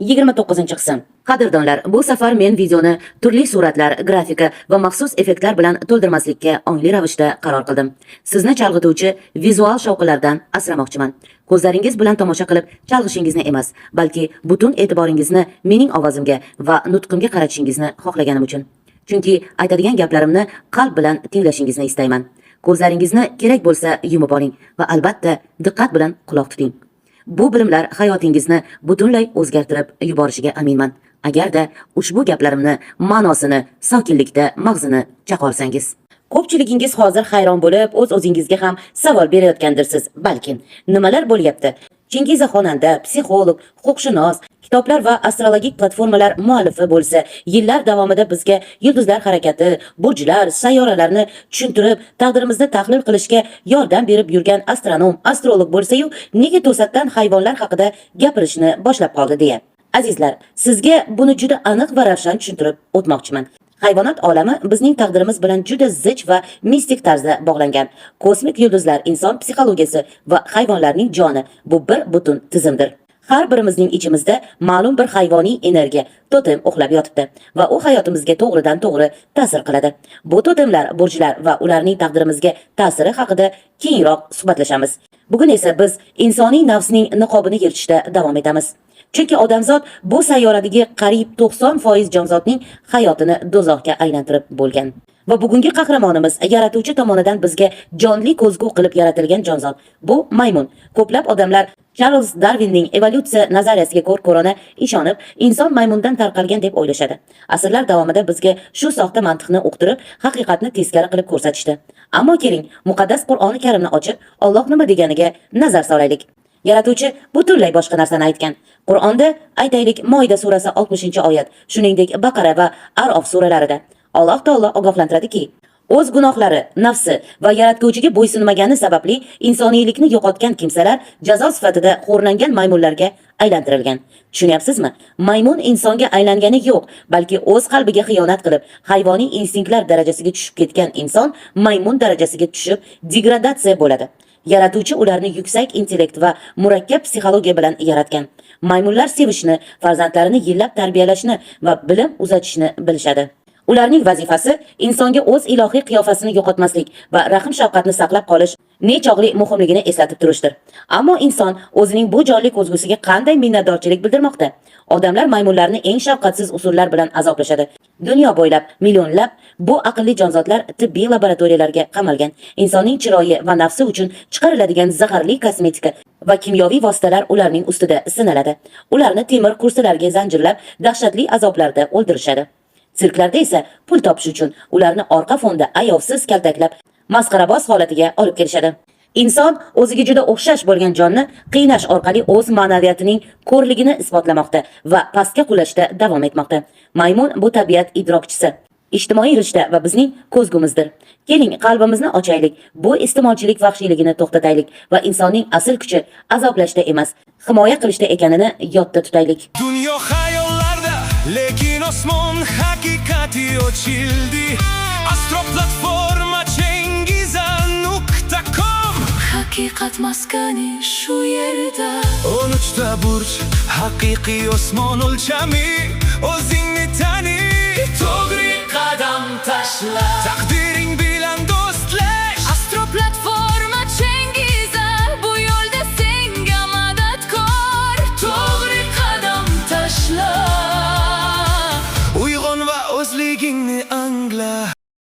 29-qism. Qadrdonlar, bu safar men videoni turli suratlar, grafika va maxsus effektlar bilan to'ldirmaslikka ongli ravishda qaror qildim. Sizni chalg'ituvchi vizual shovqinlardan asramoqchiman. Ko'zlaringiz bilan tomosha qilib chalg'ishingizni emas, balki butun e'tiboringizni mening ovozimga va nutqimga qaratishingizni xohlaganim uchun. Chunki aytadigan gaplarimni qalb bilan tinglashingizni istayman. Ko'zlaringizni kerak bo'lsa yumib oling va albatta diqqat bilan quloq tuting. Bu bilimlar hayotingizni butunlay o'zgartirib yuborishiga aminman. Agarda ushbu gaplarimni ma'nosini sokinlikda mag'zini chaqolsangiz. Ko'pchiligingiz hozir hayron bo'lib, o'z-o'zingizga ham savol berayotgandirsiz, balkim. Nimalar bo'lyapti? Chingiza xonanda, psixolog, huquqshunos, kitoblar va astrologik platformalar muallifi bo'lsa, yillar davomida bizga yulduzlar harakati, burjlar, sayyoralarni tushuntirib, taqdirimizni tahlil qilishga yordam berib yurgan astronom, astrolog bo'lsa-yu, nega to'satdan hayvonlar haqida gapirishni boshlab qoldi deya. Azizlar, sizga buni juda aniq va ravshan tushuntirib o'tmoqchiman. Hayvonot olami bizning taqdirimiz bilan juda zich va mistik tarzda bog'langan. Kosmik yulduzlar, inson psixologiyasi va hayvonlarning joni bu bir butun tizimdir. Har birimizning ichimizda ma'lum bir hayvoniy energiya, totem uxlab yotibdi va u hayotimizga to'g'ridan to'g'ri ta'sir qiladi. Bu totemlar, burjlar va ularning taqdirimizga ta'siri haqida keyinroq suhbatlashamiz. Bugun esa biz insoniy nafsning niqobini yirtishda davom etamiz. Chunki odamzod bu sayyoradagi qariyb 90% jonzotning hayotini do'zaxga aylantirib bo'lgan. Va bugungi qahramonimiz yaratuvchi tomonidan bizga jonli ko'zgu qilib yaratilgan jonzot. Bu maymun. Ko'plab odamlar Charles Darwinning evolyutsiya nazariyasiga ko'r-ko'rona ishonib, inson maymundan tarqalgan deb o'ylashadi. Asrlar davomida bizga shu soxta mantiqni uqtirib, haqiqatni teskari qilib ko'rsatishdi. Ammo keling, muqaddas Qur'oni Karimni ochib, Alloh nima deganiga nazar solaylik. Yaratuvchi butunlay boshqa narsani aytgan. Qur'onda, aytaylik, Moida surasi 60-oyat, shuningdek Baqara va Arof suralarida Alloh taolo ogohlantiradiki, o'z gunohlari, nafsi va yaratguvchiga bo'ysunmagani sababli insoniylikni yo'qotgan kimsalar jazo sifatida xo'rlangan maymunlarga aylantirilgan. Tushunyapsizmi? Maymun insonga aylangani yo'q, balki o'z qalbiga xiyonat qilib, hayvoniy instinktlar darajasiga tushib ketgan inson maymun darajasiga tushib, degradatsiya bo'ladi. Yaratuvchi ularni yuksak intellekt va murakkab psixologiya bilan yaratgan. Maymunlar sevishni, farzandlarini yillab tarbiyalashni va bilim uzatishni bilishadi. Ularning vazifasi insonga o'z ilohiy qiyofasini yo'qotmaslik va rahm shafqatni saqlab qolish nechog'li muhimligini eslatib turishdir. Ammo inson o'zining bu jonli ko'zgusiga qanday minnatdorchilik bildirmoqda? Odamlar maymunlarni eng shafqatsiz usullar bilan azoblashadi. Dunyo bo'ylab millionlab bu aqlli jonzotlar tibbiy laboratoriyalarga qamalgan. Insonning chiroyi va nafsi uchun chiqariladigan zaharli kosmetika va kimyoviy vositalar ularning ustida sinaladi. Ularni temir kursilarga zanjirlab, dahshatli azoblarda o'ldirishadi. Sirklarda esa pul topish uchun ularni orqa fonda ayovsiz kaltaklab, masxaraboz holatiga olib kelishadi. Inson o'ziga juda o'xshash bo'lgan jonni qiynash orqali o'z ma'naviyatining ko'rligini isbotlamoqda va pastga qulashda davom etmoqda. Maymun bu tabiat idrokchisi, ijtimoiy rishta va bizning ko'zgumizdir. Keling, qalbimizni ochaylik, bu iste'molchilik vahshiyligini to'xtataylik va insonning asl kuchi azoblashda emas, himoya qilishda ekanini yodda tutaylik. Dunyo xayollarda, lekin osmon haqiqati ochildi. Astro platforma chengiza.com. Haqiqat maskani shu yerda. 13 ta burj, haqiqiy osmon o'lchami. O'zingni tani, to'g'ri qadam tashla, taqdiring bilan do'stlash. Astro platforma Chengiza, bu yo'lda senga madadkor. To'g'ri qadam tashla. Uyg'on va o'zligingni angla.